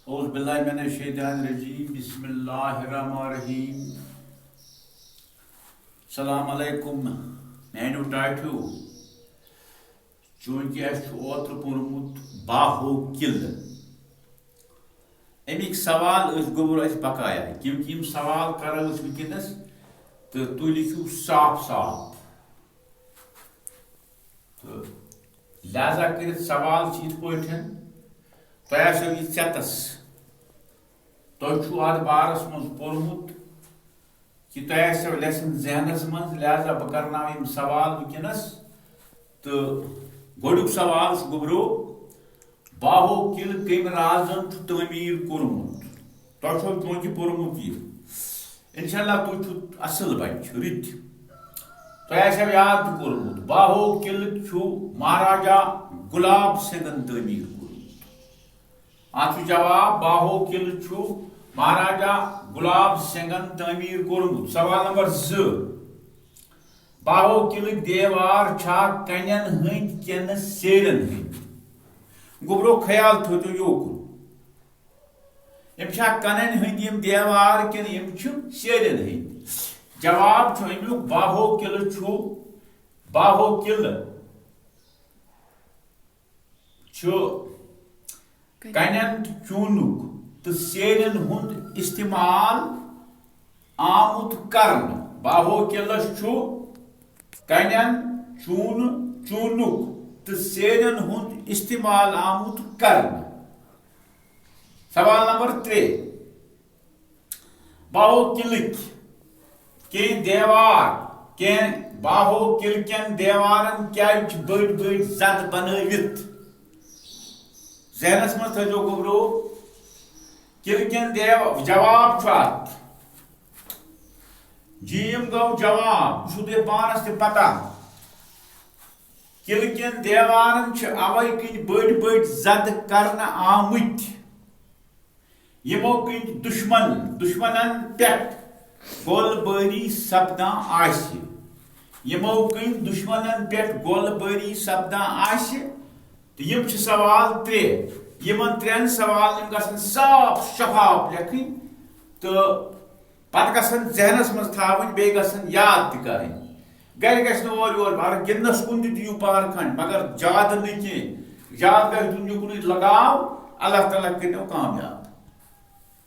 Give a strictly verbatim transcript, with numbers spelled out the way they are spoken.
اعوذ باللہ من الشیطان الرجیم، بسم اللہ الرحمن الرحیم۔ السلام علیکم میانیو ٹاٹھیو۔ چونکہ اسہِ چھُ اوترٕ پوٚرمُت باہو قلعہٕ، امیِکۍ سوال ٲسۍ گوٚبرو اسہِ بقایا، کیونکہ یِم سوال کرو أسۍ وٕنکیٚنس تہٕ تُہۍ لیکھِو صاف صاف۔ تہٕ لہذا کٔرِتھ سوال چھِ یِتھ پٲٹھۍ، تۄہہِ آسیو یہِ ژٮ۪تَس، تۄہہِ چھُو اَتھ بارَس منٛز پوٚرمُت کہِ تۄہہِ آسیو lesson ذہنَس منٛز، لہذا بہٕ کَرناوٕ یِم سوال وٕنکیٚنَس۔ تہٕ گۄڈٕنیُک سوال چھُ گوٚبرو، باہو قلعہٕ کٔمۍ رازن چھُ تعمیٖر کوٚرمُت؟ تۄہہِ چھو چونکہ پوٚرمُت یہِ۔ انشاءاللہ تُہۍ چھِو اصل بچہِ، رٕتۍ۔ تۄہہِ آسیو یاد تہِ کوٚرمُت، باہو قلعہٕ چھُ مہاراجا گلاب سنگھن تعمیٖر کوٚرمُت۔ اتھ چھُ جواب، باہو قلعہٕ چھُ مہاراجا گلاب سنگھن تعمیٖر کوٚرمُت۔ سوال نمبر زٕ، باہو قلعٕکۍ دیوار چھا کنٮ۪ن ہٕنٛدۍ کِنہٕ سیرٮ۪ن ہٕنٛدۍ؟ گوٚبرو خیال تھٲوتو یوکُن۔ یِم چھا کنٮ۪ن ہٕنٛدۍ یِم دیوار کِنہٕ یِم چھِ سیرٮ۪ن ہٕنٛدۍ؟ جواب چھُ اَمیُک، باہو قلعہٕ چھُ، باہو قلعہٕ چھُ کنٮ۪ن تہٕ چوٗنُک تہٕ سیرٮ۪ن ہُنٛد استعمال آمُت کرنہٕ۔ باہو قلعس چھُ کنٮ۪ن، چوٗنہٕ، چوٗنُک تہٕ سیرٮ۪ن ہُنٛد استعمال آمُت کرنہٕ۔ سوال نمبر ترٛےٚ، باہو قلعٕکۍ کینٛہہ دیوار، کینٛہہ باہو قلعہٕ کٮ۪ن دیوارن کیٛازِ چھِ بٔڑۍ بٔڑۍ زد بنٲوِتھ؟ ذہنس منٛز تھٲیزیو گوٚبرو، قلعہٕ کٮ۪ن دیو-، جواب چھُ اتھ۔ جیم گوٚو جواب، یہِ چھُو تۄہہِ پانس تہِ پتہ۔ قلعہٕ کٮ۪ن دیوارن چھِ اوے کِنۍ بٔڑۍ بٔڑۍ زد کرنہٕ آمٕتۍ، یِمو کِنۍ دُشمن، دُشمنن پٮ۪ٹھ گول بٲری سپدان آسہِ۔ یِمو کِنۍ دُشمنن پٮ۪ٹھ گول بٲری سپدان آسہِ۔ تہٕ یِم چھِ سوال ترٛےٚ۔ یِمن ترٛٮ۪ن سوالن گژھن صاف شفاف لیکھٕنۍ تہٕ پتہٕ گژھن ذہنس منٛز تھاوٕنۍ، بیٚیہِ گژھن یاد تہِ کرٕنۍ۔ گرِ گژھِ نہٕ اورٕ یور، مگر گِنٛدنس کُن تہِ دِیِو پہر کھنٛڈ، مگر زیادٕ نہٕ کینٛہہ۔ زیادٕ گژھِ دیُن یُکنُے لگاو، اللہ تعالیٰ کٔرِنو کامیاب۔